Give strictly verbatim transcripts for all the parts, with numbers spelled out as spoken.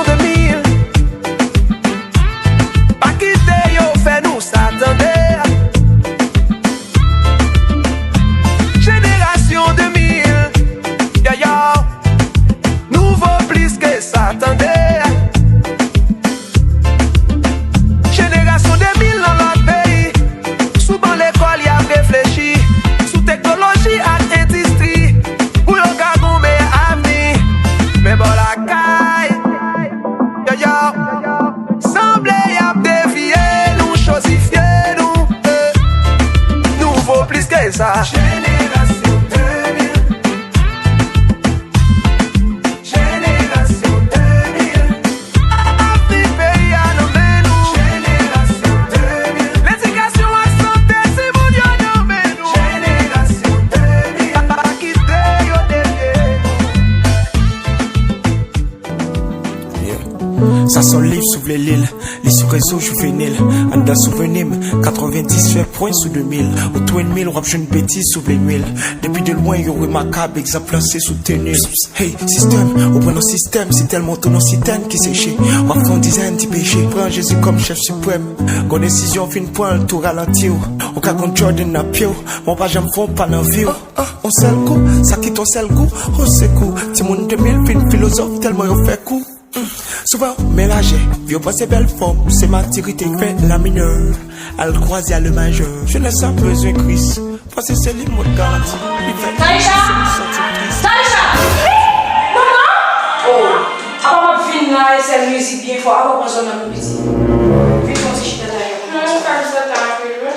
de mil. Pa kite yo fè nou sa, tande. Jenerasyon de mil. Yo, yo. Nou vo plis ke sa, tande. Jenerasyon de mil nan lòt peyi. Sou ban lekòl, y ap reflechi sou teknoloji ak endistri pou yo ka gon meyè avni. Men bò lakay, yo, yo, sanble y ap devye nou, chozifye nou, eh. Nou vo plis ke sa. Jenerasyon de mil. Jenerasyon de mil. Avni peyi a nan men nou. Jenerasyon de mil. Ledikasyon ak sante timoun yo nan men nou. Jenerasyon de mil. Pa kite yo devye nou. Yeah. Sa se yon liv si w vle li l. Li sou rezo jivenil. Anndan souvni m, katrevenndis fè pwen sou de mil. Ou twin mil, w ap jwenn betiz si w vle nwil. Depi de lwen, yo remakab, egzanp lan se soutni. Hey, sistèm, ou pran nan sistèm, se tèlman tou nan sitèn ki seche. W ap fè yon dizèn ti peche, pran Jezi kòm chèf siprèm. Gon desizyon w fin pran, l tou ralanti w. Ou ka konn Jordan nan pye w, men w pa janm fè yon pa nan vi w. Ah, yon sèl kou, sa kite yon sèl gou, o sekou. Timoun de mil vin filozòf tèlman yo fè kou. Souvan, men lajè, yo panse bèl fòm, se matirite fè la minè al kwaze a le majè. Jenès la bezwen Kris, panse se li mòd garanti. Li fè Taïcha! Taïcha! Manman! Oh, apa m ap vin la e sèl mizik byen fò, apa w pran zòn nan pou piti. Vin fè yon ti chita Taïcha. Non, Taïcha, ta apre jwe.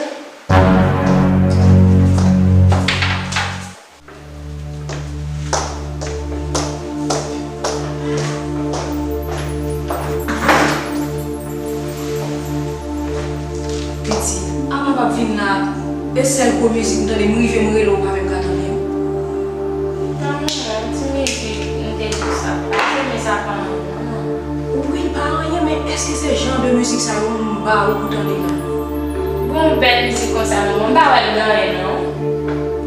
Piti, apa m ap vin la, e sèl gwo mizik m tande, m rive m rele w, ou pa menm ka tande m. Non, non, non, ti mizik, m te di sa, pa fè, men sa pa anyen, non. Wi, pa anyen, men èske se jan de mizik sa yo m ba ou pou tande la? Bon, bèl mizik konsa, non, m pa wè l gen anyen, non.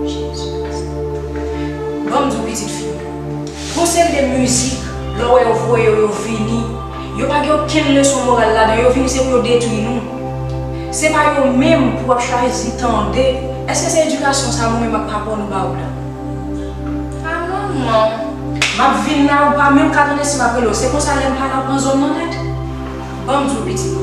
Jezi Kris. Ban m di w, pitit fi m. Gon seri de mizik, lè w wè yo voye yo, yo vini, yo pa gen okenn leson moral ladan, yo vini se pou yo detwi nou. Se pa yo menm pou w ap chwazi tande. Èske se edikasyon sa a nou menm ak papa w nou ba w la? A manman. M ap vin la, ou pa menm ka tande si m ap rele w. Se konsa lè m pa la, ou pran zòn nan nèt. Ban m di w, pitit.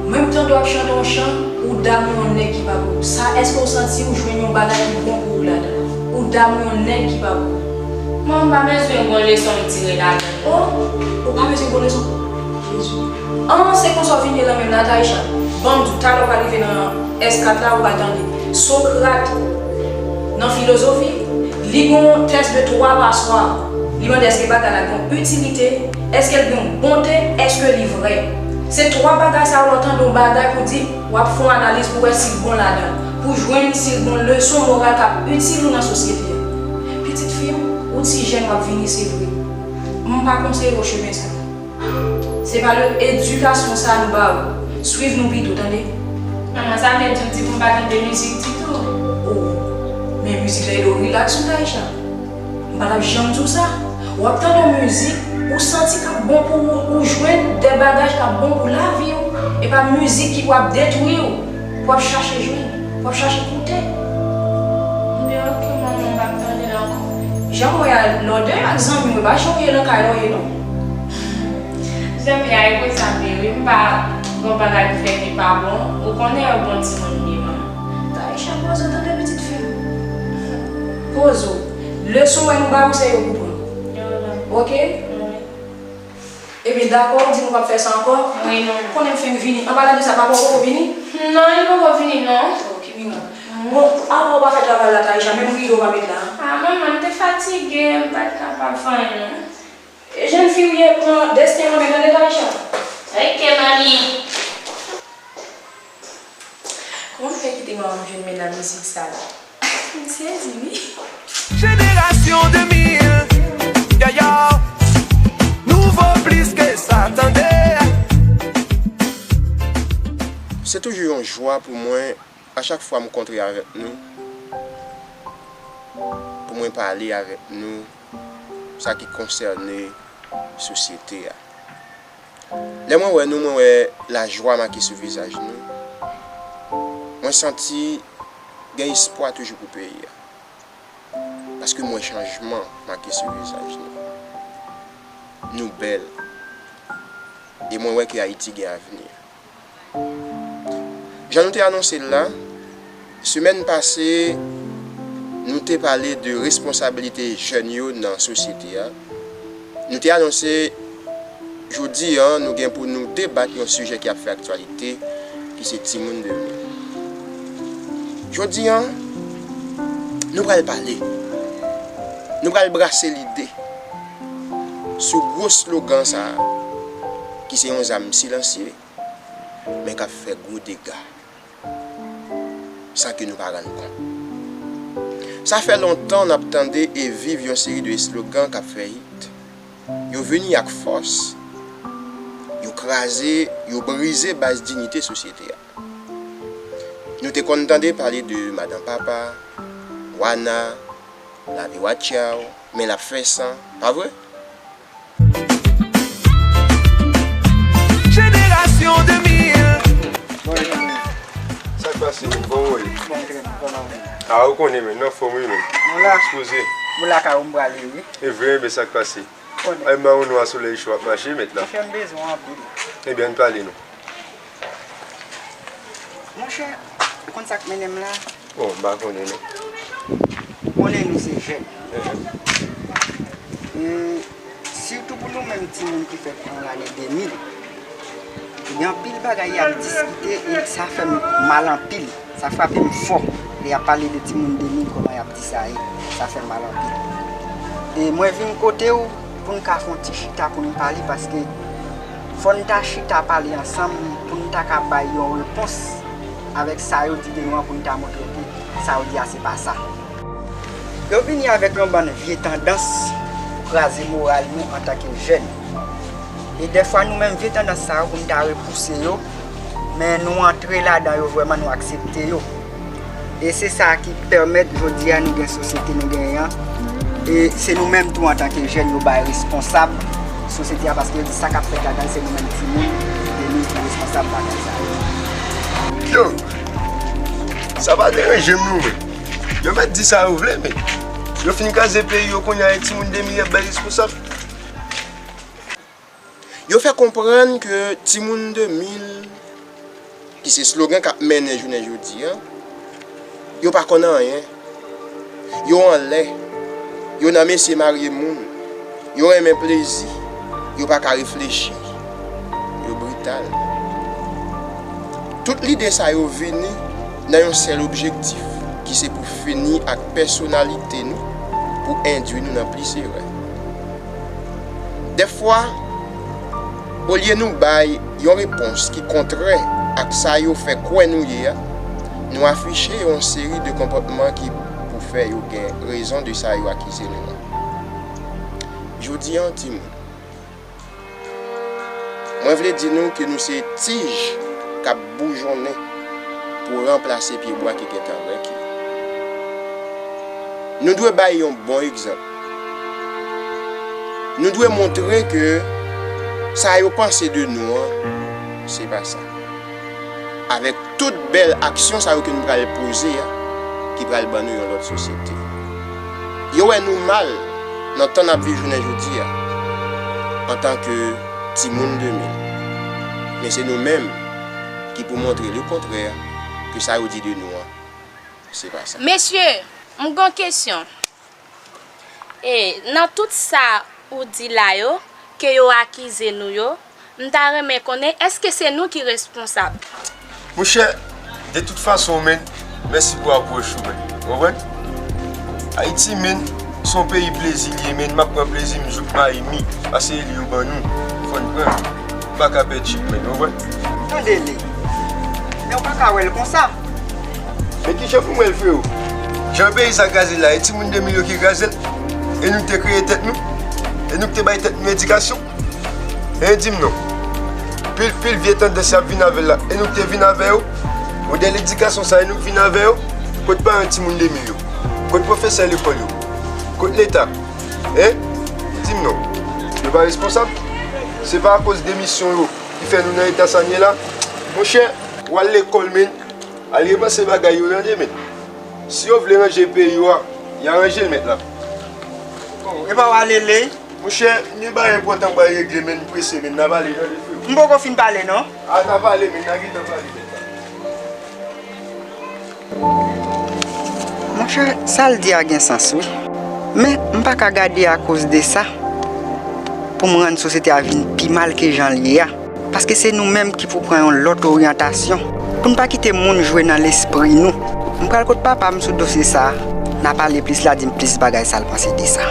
Menm tande w ap chante yon chan, ou damou yon nèg ki pa pou ou. Sa, èske w santi ou jwenn yon bagay ki bon pou ou ladan? Ou damou yon nèg ki pa pou ou. Mwen, m pa bezwen gon leson m tire ladan. Oh, ou pa bezwen gon leson? Jezi. An, se konsa w vin ye la menm la, Taïcha. Ban m di w, talè w pral rive nan S kat la, ou pral tande. Sokrat, nan filozofi, li gon tès de twa paswa. Li mande èske bagay la gon itilite, èske l gen bonte, èske li vrè. Se twa bagay sa yo lè w tande yon bagay pou di, w ap fè yon analiz pou wè si l bon ladan, pou jwenn si l gon leson moral k ap itil ou nan sosyete a. Pitit fi m, ou ti jèn w ap vini, se vre. M pa konseye w chemen sa. Se pa le edikasyon sa nou ba ou. Swiv nou pito, tande? Manman, sa vle di w di pou m pa tande mizik ditou? Oh, men mizik la ede w rilaks wi, Taïcha. M pa t ap janm di w sa. W ap tande yon mizik, ou santi k ap bon pou ou, ou jwenn de bagay k ap bon pou lavi w. E pa mizik ki pou ap detwi w, pou ap chache jwenn, pou ap chache koute. Ebyen, oke, manman, m p ap tande l ankò. Jan m wè a, lè w deyò ak zanmi w, e pa jan w ye nan kay la w ye, non. Zanmi a, e konsa m ye, wi, m pa gon bagay pou fè ki pa bon. Ou konnen yon bon timoun m ye, manman. Taïcha, poze w tande, pitit fi m. Poze w. Leson wè nou ba ou, se yo pou pran. Yo la. Oke? Wi. Ebyen, dakò, ou di nou p ap fè sa ankò? Wi, manman. Konnen m fin vini. An palan de sa, papa w poko vini? Non, li poko vini, non. Oke, Mira. Bon, avan ou pa fè travay la, Taïcha, menm rido w pa met la. A, manman, m te fatige, m pa t kapab fè anyen, non. E jèn fi ou ye, pran desten w nan men, tande, Taïcha. Oke, manmi. Kòman m fè kite manman m jwenn men nan mizik sa la? M sezi, wi. Jenerasyon de mil, yo, yo. Nou vo plis ke sa, tande. Se toujou yon jwa pou mwen, a chak fwa m kontre avèk nou, pou mwen pale avèk nou, sa ki konsène sosyete a. Lè mwen wè nou, mwen wè lajwa make sou vizaj nou. Mwen santi gen espwa toujou pou peyi a. Paske m wè chanjman make sou vizaj nou. Nou bèl. E mwen wè ke Ayiti gen avni. Jan nou te anonse l la, semèn pase, nou te pale de responsabilite jèn yo nan sosyete a. Nou te anonse jodi a, nou gen pou nou debat yon sijè ki ap fè aktyalite, ki se timoun de mil. Jodi a, nou pral pale. Nou pral brase lide sou gwo slogan sa a, ki se yon zam silansye, men k ap fè gwo dega. San ke nou pa rann kont. Sa fè lontan n ap tande e viv yon seri de eslogan k ap fè hit. Yo vini ak fòs. Yo kraze, yo brize baz diyite sosyete a. Nou te konn tande pale de madan papa, wana, lavi watyaw, men l ap fè san, pa vre? Jenerasyon de mil. Sa k pase menm? Kòman w ye? Mwen trè byen, kòman w ye? A, ou konnen menm, nan fòm wi menm. Nou la. Ekspoze. Mwen lakay ou m prale wi. E vre, men sa k pase? Konnen. Ay, mawon nwa solèy cho ap mache mèt la. Monchè, m bezwen w anpil. Ebyen, ann pale non. Monchè, ou konn sa k mennen m la? Bon, m pa konnen non. Konnen nou se jèn. Ehn. E sitou pou nou menm timoun ki fèt nan lane de mil, gen anpil bagay y ap diskite e sa fè m mal anpil. Sa frape m fò lè y ap pale de timoun de mil, kòman y ap di sa e sa fè m mal anpil. E mwen vin kote w pou n ka fè yon ti chita pou n pale, paske fò n ta chita pale ansanm pou n ta ka bay yon repons avèk sa yo di de nou an, pou n ta montre yo ke sa yo di a se pa sa. Yo vini avèk yon bann vye tandans pou kraze moral nou antanke jèn. E dèfwa nou menm vye tandans sa yo pou n ta repouse yo, men nou antre ladan yo vrèman, nou aksepte yo. E se sa ki pèmèt jodi a nou gen sosyete nou genyen an. E se nou menm tou antanke jèn yo bay responsab sosyete a, paske yo di sa k ap fèt ladan l se nou menm timoun de nou ki responsab bagay sa yo. Yo, sa pa deranje m non, men. Yo mèt di sa yo vle, men yo fin kraze peyi yo, kounye a e timoun de mil y ap bay responsab. Yo fè konprann ke timoun de mil, ki se slogan k ap mennen jounen jodi a, yo pa konn anyen. Yo anlè. Yo nan mesye marye moun. Yo renmen plezi. Yo pa ka reflechi. Yo brital. Tout lide sa yo vini nan yon sèl objektif, ki se pou fini ak pèsonalite nou, pou endwi nou nan plis erè. Dèfwa, olye nou bay yon repons ki kontrè ak sa yo fè kwè nou ye a, nou afiche yon seri de konpòtman ki pou fè yo gen rezon de sa yo akize nou an. Jodi a, timoun, mwen vle di nou ke nou se tij k ap boujonnen pou ranplase pyebwa ki gentan grèk yo. Nou dwe bay yon bon egzanp. Nou dwe montre ke sa yo panse de nou an, se pa sa. Avèk tout bèl aksyon sa yo ke nou pral poze a, ki pral ban nou yon lòt sosyete. Yo wè nou mal nan tan n ap viv jounen jodi a, antanke timoun de mil. Men se nou menm ki pou montre lekontrè ke sa yo di de nou an, se pa sa. Mesye, m gon kesyon. E, nan tout sa ou di la yo, ke yo akize nou yo, m ta renmen konnen èske se nou ki responsab? Monchè, de tout fason, menn, mèsi pou apwòch ou, menn. Ou konprann? Ayiti, menn, se yon peyi plezi li ye, menn. M ap pran plezi m jouk mayi mi, paske se li yo ban nou. Fò n pran. M pa ka pèdi, menn. Ou konprann? Tande li. Men w pa ka wè l konsa. Men kijan pou m wè l, frewo? Jan peyi sa kraze la, e timoun de mil yo ki kraze l? E nou k te kreye tèt nou? E nou k te bay tèt nou edikasyon? Hein, di m non. Pil, pil vye tandans y ap vin avè l la, e nou k te vin avè yo? Modèl edikasyon sa, e nou k vin avè yo? Kot paran timoun de mil yo? Kot pwofesè lekòl yo? Kot Leta? Hein? Di m non. Yo pa responsab? Se pa akoz demisyon yo ki fè nou nan eta sa n ye la. Monchè, w al lekòl, men, al repanse bagay yo, tande, men. Si yo vle ranje peyi yo a, y a ranje l, mèt la. Oh, e pa w ale lei? Monchè, m gen bagay enpòtan m pral regle, men, m prese, men, n a pale, tande, frè. M poko fin pale, non. A, n a pale, men, n a gentan pale, mèt la. Monchè, sa l di a gen sans, wi. Men, m pa ka gade akoz de sa pou m rann sosyete a vin pi mal ke jan l ye a. Paske se nou menm ki pou pran yon lòt oryantasyon. Pou n pa kite moun jwe nan lespri nou. M pral kot papa m sou dosye sa a. N a pale plis, l a di m plis bagay sa l panse de sa.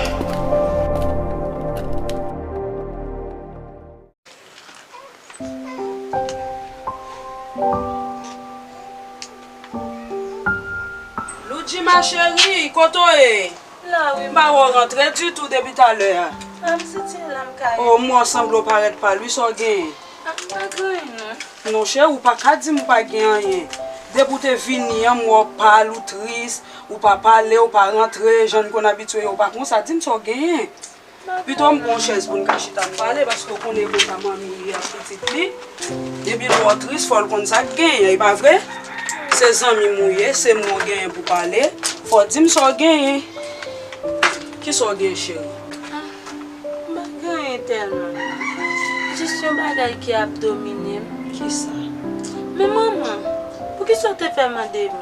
Loudji, ma chérie, kote w ye? La, wi. M pa wè w rantre ditou depi talè a. A, m soti la, m ka. Oh, m wè w sanble w parèt pal, wi, sa w genyen? A, m pa gen anyen, non. Non, cheri, ou pa ka di m ou pa gen anyen. Depi w te vini an, m wè w pal, ou tris, ou pa pale, ou pa rantre, jan n konn abitye yo, ou pa konsa. Di m sa w genyen. Pito m pran yon chèz pou n ka chita n pale, paske w konnen konsa manmi ye ak pitit li. Depi l wè w tris, fò l konn sa k genyen, e pa vre? Se zanmi m ou ye, se mwen w genyen pou pale. Fò w di m sa w genyen. Kisa w genyen, cheri? Ah, m pa gen anyen tèlman. Jis yon bagay ki ap domine m. Kisa? Men manman, poukisa w te fè mande m?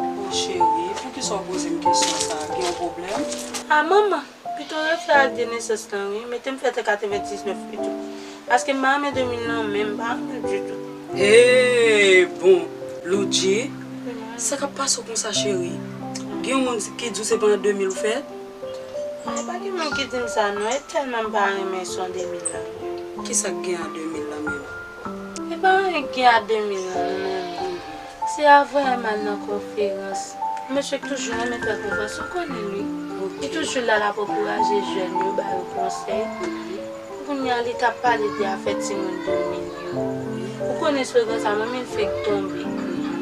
Oh, cheri, poukisa w poze m kesyon sa a? Gen yon pwoblèm? Ah, manman! Pito refè ak de nesans lan, wi. Mete m fèt an katrevendiznèf pito. Paske m pa renmen de mil lan menm, m pa renmen l ditou. Hey, bon, Loudji, sa k ap pase w konsa, cheri? Gen yon moun ki di w se pandan de mil ou fèt? Ay, pa gen moun ki di m sa, non. E tèlman m pa renmen son de mil lan. Kisa k gen a de mil lan menm? E pa anyen ki a de mil lan, non, manmi. Se avan m al nan konferans. Mesye k toujou renmen fè konferans, ou konnen l, wi. Li toujou la, l ap ankouraje jèn yo, ba yo konsèy. Kounye a, li t ap pale de afè timoun de mil yo. Ou konnen slogan sa, manmi l fenk tonbe.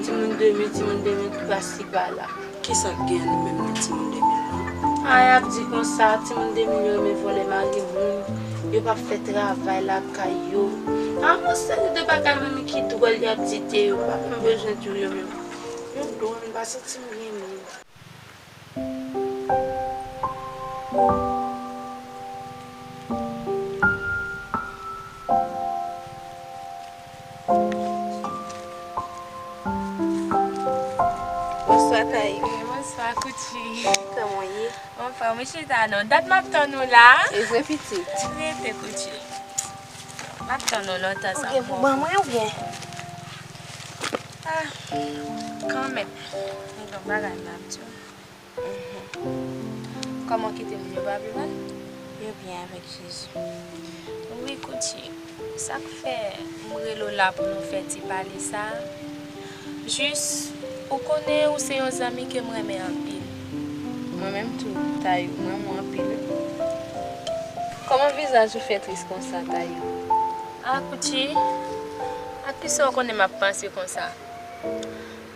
Timoun de mil, timoun de mil ki pa si pa la. Kisa k gen nou menm nan timoun de mil lan? A, y ap di konsa, timoun de mil yo renmen vòlè mari moun, yo p ap fè travay lakay yo. A, yon seri de bagay menm ki dwòl y ap di de yo, m pa menm bezwen di w yo menm. Yo dwòl, m pa santi m byen menm. Bonswa, Tayou. Bonswa, Kouti. Kòman w ye? Anfòm, wi, chita non. Dat m ap tann ou la. E vre, pitit? Rete, Kouti. M ap tann ou lontan sa. Ou gen pou ban mwen oubyen? Ah, kanmenm. M gen yon bagay m ap di w. Mhm. Kòman w kite moun yo pa pi mal? Yo byen avèk Jezi. Wi, Kouti, sa k fè m rele w la pou nou fè ti pale sa a, jis, ou konnen ou se yon zanmi ke m renmen anpil. Mwen menm tou, Tayou, m renmen w anpil wi. Kòman vizaj ou fè tris konsa, Tayou? A, Kouti, a kisa w konnen m ap panse konsa?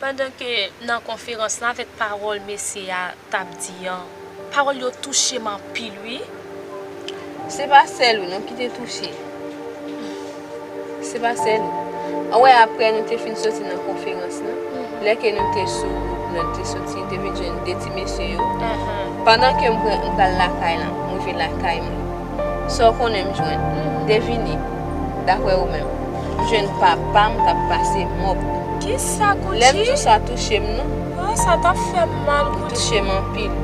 Pandan ke nan konferans lan, avèk pawòl mesye a t ap di an, pawòl yo touche m anpil, wi. Se pa sèl ou non ki te touche. Se pa sèl ou. Ou wè, apre nou te fin soti nan konferans lan, lè ke nou te sou wout, nou te soti, nou te vin jwenn de ti mesye yo. Pandan ke m pran, m pral lakay lan, m rive lakay mwen. Sa w konnen m jwenn? Devine, daprè ou menm. M jwenn papa m k ap pase mòp. Kisa, Kouti? Lè m di w sa touche m, non. Ah, sa t ap fè m mal, Kouti. Touche m anpil.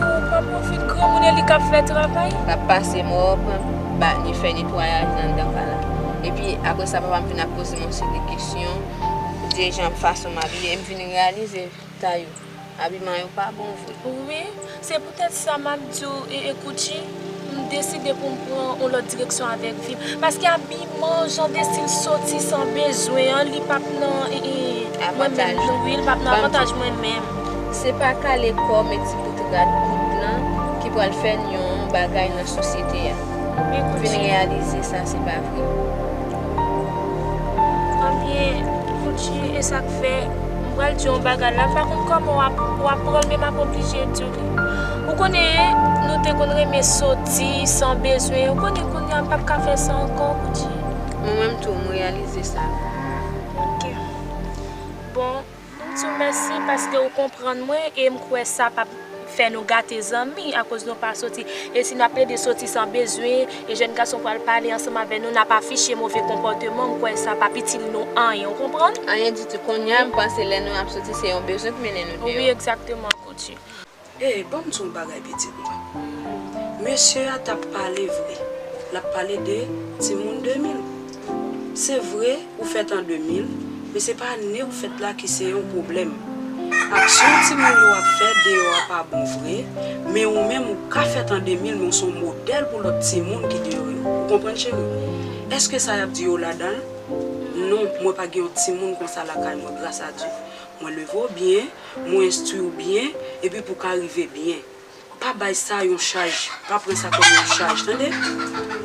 Oh, pa pwofit granmoun e li k ap fè travay. K ap pase mòp, ba, li fè netwayaj nan anndan kay la. Epi, apre sa, papa m vin ap poze m yon seri de kesyon, de jan fason m abiye, e m vin reyalize, Tayou. Abiman yo pa bon vre. Wi, se poutèt sa m ap di w, e, e, Kouti, m deside pou m pran yon lòt direksyon avèk vi m. Paske abiman, jan de stil soti san bezwen an, li p ap nan, e, e, mwen menm, wi, li p ap nan avantaj mwen menm. Se pa kale kò, men ti bout rad goud lan ki pral fè n yon bagay nan sosyete a. Wi, Kouti. Vin reyalize sa, se pa vre. Ebyen, Kouti, e sa k fè, m pral di w yon bagay la, m pa konn kòman w ap, w ap pran l, men m ap oblije di w li. Ou konnen, nou te konn renmen soti san bezwen. Ou konnen kounye a m p ap ka fè sa ankò, Kouti. Mwen menm tou, m reyalize sa. Ok. Bon, m di w mèsi paske ou konprann mwen e m kwè sa p ap fè nou gate zanmi akoz nou pa soti. E si n ap plede soti san bezwen e jèn gason pral pale ansanm avè nou, n ap afiche move konpòteman, m kwè sa p ap itil nou anyen, ou konprann? Anyen ditou. Kounye a, m panse lè nou ap soti, se yon bezwen k mennen nou deyò. Wi, egzakteman, Kouti. Ee, ban m di w yon bagay, pitit mwen. Mesye a t ap pale vre. L ap pale de timoun de mil. Se vre, ou fèt an de mil, men se pa ane ou fèt la ki se yon pwoblèm. Aksyon timoun yo ap fè deyò a pa bon vre, men ou menm ou ka fèt an de mil, men w se yon modèl pou lòt timoun ki deyò yo. Ou konprann, cheri? Èske sa y ap di yo ladan l? Non, mwen pa gen yon timoun konsa lakay mwen, gras a Dye. Mwen leve w byen, mwen enstwi w byen, epi pou w ka rive byen. Pa bay sa yon chaj, pa pran sa kòm yon chaj, tande?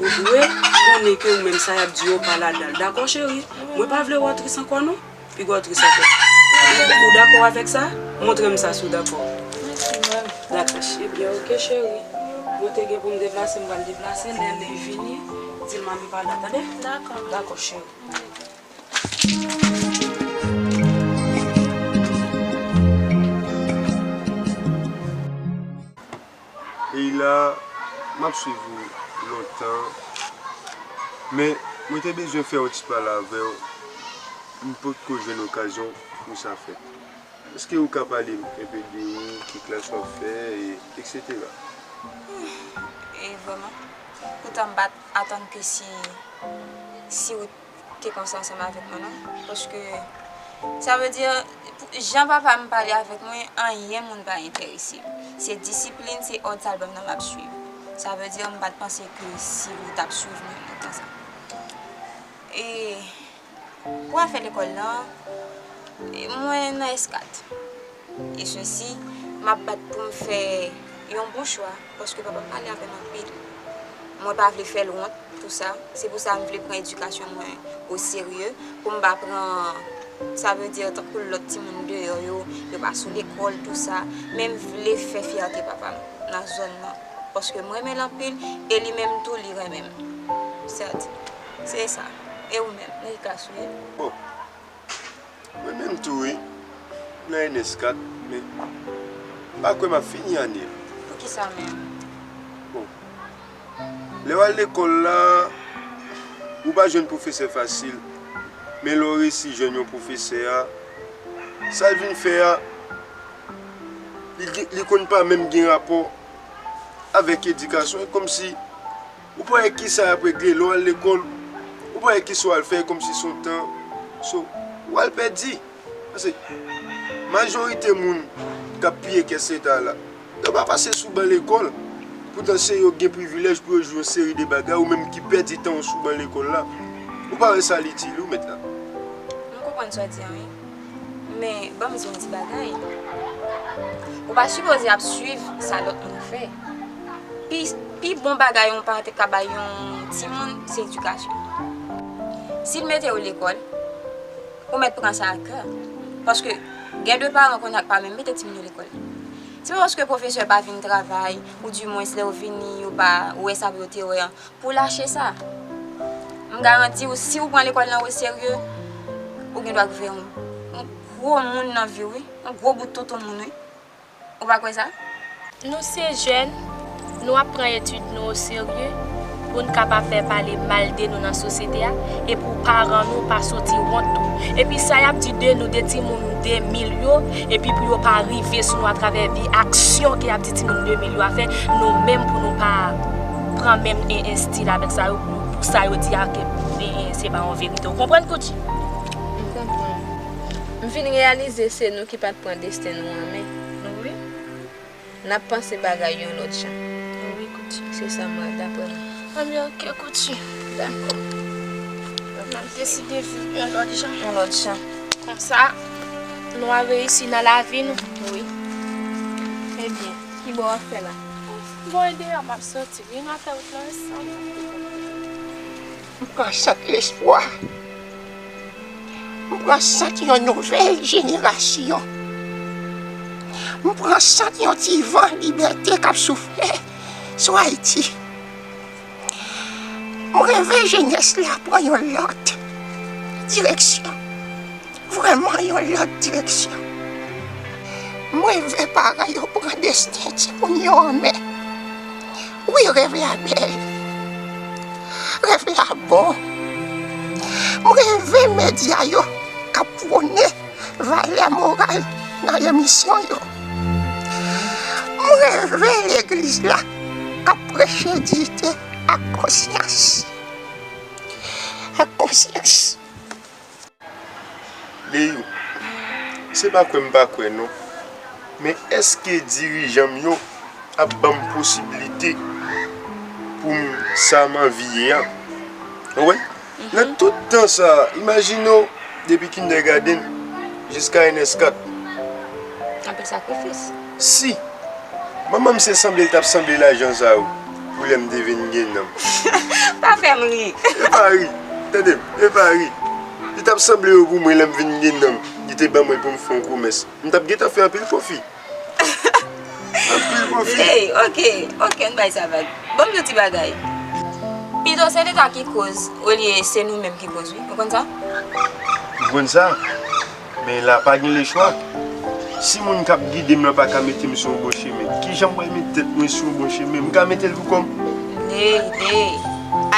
Ou dwe konnen ke ou menm sa y ap di yo pa ladan l, dakò, cheri? Mwen pa vle wè w tris ankò, non. Piga w tris ankò. Ou dakò avèk sa? Montre m sa si w dakò. Dakò, cheri. Ebyen, oke, cheri. Mwen te gen pou m deplase, m pral deplase. Lè li vini, di l mami pa la, tande? Dakò. Dakò, cheri. Leila, m ap swiv ou lontan, men mwen te bezwen fè yon ti pale avè w, m potko jwenn okazyon pou sa fèt. Èske ou ka pale m enpe de ou, ki klas w ap fè, e, etsetera? E vrèman, poutan m pa t atann ke si, si ou te konsa ansanm avèk mwen non. Paske, sa vle di, pou, jan papa m pale avèk mwen, anyen moun pa enterese. Se disiplin, se òd sa l ban m nan m ap swiv. Sa vle di, m pa t panse ke si ou t ap swiv mwen lontan sa. E, pou afè lekòl lan, mwen nan S kat. E sesi, m ap bat pou m fè yon bon chwa, paske papa m pale avè m anpil. Mwen pa vle fè l wont, tou sa. Se pou sa m vle pran edikasyon mwen oserye, pou m pa pran, sa vle di, tankou lòt timoun deyò yo, yo pa sou lekòl, tou sa. Men m vle fè fyète papa m nan zòn nan, paske m renmen l anpil, e li menm tou, li renmen m. Sèt, se sa. E ou menm, nan ki klas ou ye? Bon, Mwen menm tou wi, m nan N S kat, men m pa kwè m ap fini ane a. Poukisa menm? Bon, lè w al lekòl la, ou pa jwenn pwofesè fasil, men lè w resi jwenn yon pwofesè a, sa l vin fè a, li, li konn pa menm gen rapò avèk edikasyon, e kòmsi Ou pa wè kisa y ap regle lè w al lekòl? Ou pa wè kisa w al fè kòmsi se yon tan? So, w al pèdi. Paske majorite moun k ap piye kès Leta la, yo pa pase sou ban lekòl. Poutan se yo k gen privilèj pou yo jwi yon seri de bagay, ou menm ki pèdi tan w sou ban lekòl la. Ou pa wè sa l itil ou mèt la? M konprann sa w di a wi. Men, ban m di w yon ti bagay. Ou pa sipoze ap swiv sa lòt moun fè. Pi, pi bon bagay yon paran te ka bay yon timoun, se edikasyon. Si l mete w lekòl, ou mèt pran sa a kè. Paske gen de paran kounye a k pa menm mete timoun yo lekòl. Se pa paske pwofesè pa vin travay, oudimwens lè yo vini, yo pa wè sa pou yo te wè an, pou w lache sa. M garanti w, si w pran lekòl lan oserye, ou gendwa rive yon, yon gwo moun nan vi w, wi. Yon gwo bout tonton moun, wi. Ou pa kwè sa? Nou se jèn, nou ap pran etid nou oserye pou n kapab fè pale mal de nou nan sosyete a e pou paran nou pa soti wont tou. Epi sa y ap di de nou, de timoun de mil yo, epi pou yo pa rive sou nou atravè vye aksyon ke y ap di timoun de mil yo a fè, nou menm pou nou pa pran menm e, e stil avèk sa yo, pou, pou sa yo di a ke e, e, se pa yon verite. Ou konprann, Kouti? M konprann. M vin reyalize se nou ki pa t pran desten nou an men. Wi. N ap panse bagay yon lòt jan. Wi, Kouti. Se sa m wè, daprè mwen. Anben, oke, Kouti. Dakò. N ap deside viv yon lòt jan. Yon lòt jan. Konsa, nou a reyisi nan lavi nou. Wi. Ebyen, kibò w ap fè la? Bon, e deyò m ap soti. Vin atè wout lan ansanm. M pran sant lespwa. M pran sant yon nouvèl jenerasyon. M pran sant yon ti van libète k ap soufle sou Ayiti. Reve jenès la pran yon lòt direksyon. Vrèman yon lòt direksyon. M reve paran yo pran desten timoun yo an men. Wi, reve a bèl. Reve a bon. M reve medya yo k ap pwone valè moral nan emisyon yo. M reve legliz la k ap preche diyite ak konsyans. Ak konsyans. Leyou, se pa kwè m pa kwè non, men èske dirijan m yo ap ban m posiblite pou m sa m anvi ye a? Ou wè? Nan tout tan sa a, imajine w depi kindergarten jiska N S kat. Anpil sakrifis. Si manman m se sanble l t ap sanble lajan sa yo pou lè m te vin gen nanm. Pa fè m ri. E pa ri. Tande m, e pa ri. Li t ap sanble yo pou mwen lè m vin gen nanm. Li te ban mwen pou m fè yon komès. M t ap gentan fè anpil pwofi. Anpil pwofi. Hey, ok, ok, ann bay sa vag. Ban m yon ti bagay. Pito se Leta ki koz, olye se nou menm ki koz, wi. Ou konn sa? Ou konn sa? Men la pa gen lechwa. Si moun k ap gide m nan pa ka mete m sou yon bon chemen, kijan m pral met tèt mwen sou yon bon chemen? M ka mete l pou kò m? Ley, ley.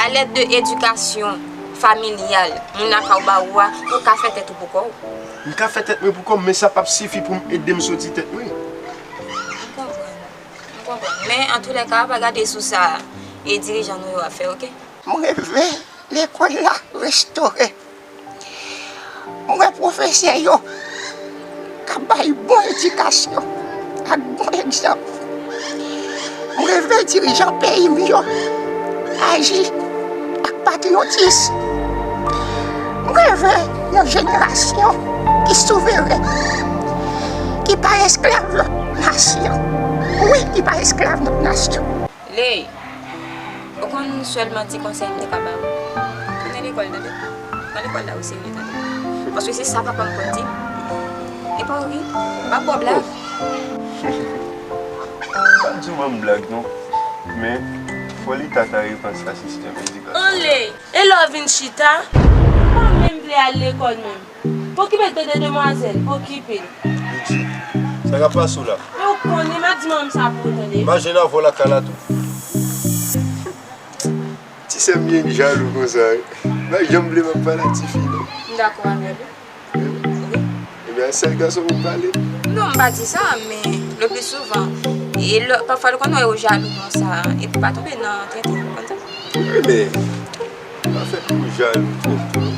A lèd de edikasyon familyal moun lakay ou ba ou a, ou ka fè tèt ou pou kò w. M ka fè tèt mwen pou kò m, men sa p ap sifi pou m ede m soti tèt mwen. M konprann. M konprann. Men, antoulèka, pa gade sou sa e dirijan nou yo ap fè, oke? M reve lekòl la restore. M wè pwofesè yo k ap bay bon edikasyon ak bon egzanp. M reve dirijan peyi m yo aji ak patriyotis. M reve yon jenerasyon ki souveren, ki pa esklav lòt nasyon. Wi, ki pa esklav lòt nasyon. Ley, ou konn sèlman ti konsèy m te ka ba ou. Tounen lekòl, tande? Pran lekòl la o serye, tande? Paske se sa papa m konn di m. E pa w ri, pa bwè blag. M p ap di w ban m blag non, men fò Leta ta repanse a sistèm edikasyon sa. Anley, e lè w vin chita? Mwen menm vle al lekòl menm. Pokipe de demwazèl, pokipe l. Viti, sa k ap pase w la? Men ou konnen, m ap di manman m sa pou ou tande. M a jwenn avè w lakay la tou. Ti sè m byen jalou konsa wi. M pa janm vle m ap pale ak tifi non. M dakò avè l wi. Wi. Ebyen, a sèl gason pou m pale. Non, m pa di sa, men le pli souvan, e lè, pafwa, l konn wè yo jalou konsa, epi pa tonbe nan tenten, konn sa. Wi, men, pa fè pou jalou twòp tou.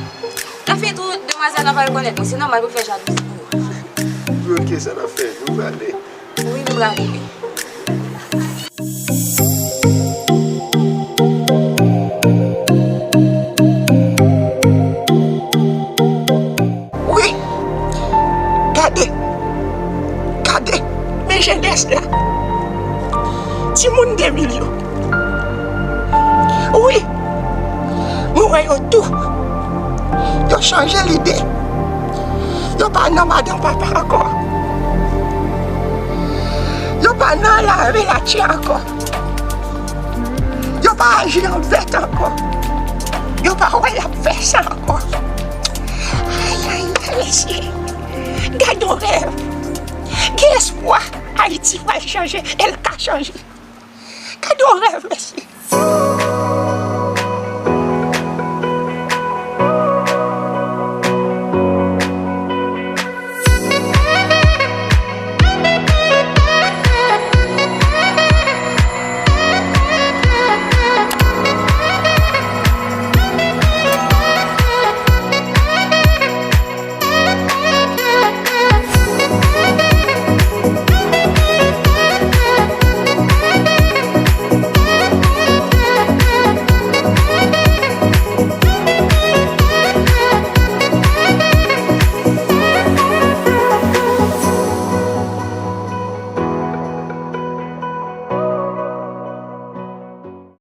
Sa fè tou, demwazèl lan pa rekonèt mwen, se nòmal pou l fè jalouzi pou ou. Wi, ok, sa n ap fè, nou prale. Wi, m prale, wi. Wi, gade, gade, men jenès la, timoun de mil yo. Wi, mwen wè yo tou, yo chanje lide. Yo pa nan madan papa ankò. Yo pa nan lave latye ankò. Yo pa aji an vèt ankò. Yo pa wè y ap fè sa ankò. Ay, ay, ay, mesye. Gad yon rèv. Gen espwa Ayiti pral chanje, e l ka chanje. Gad yon rèv, mesye.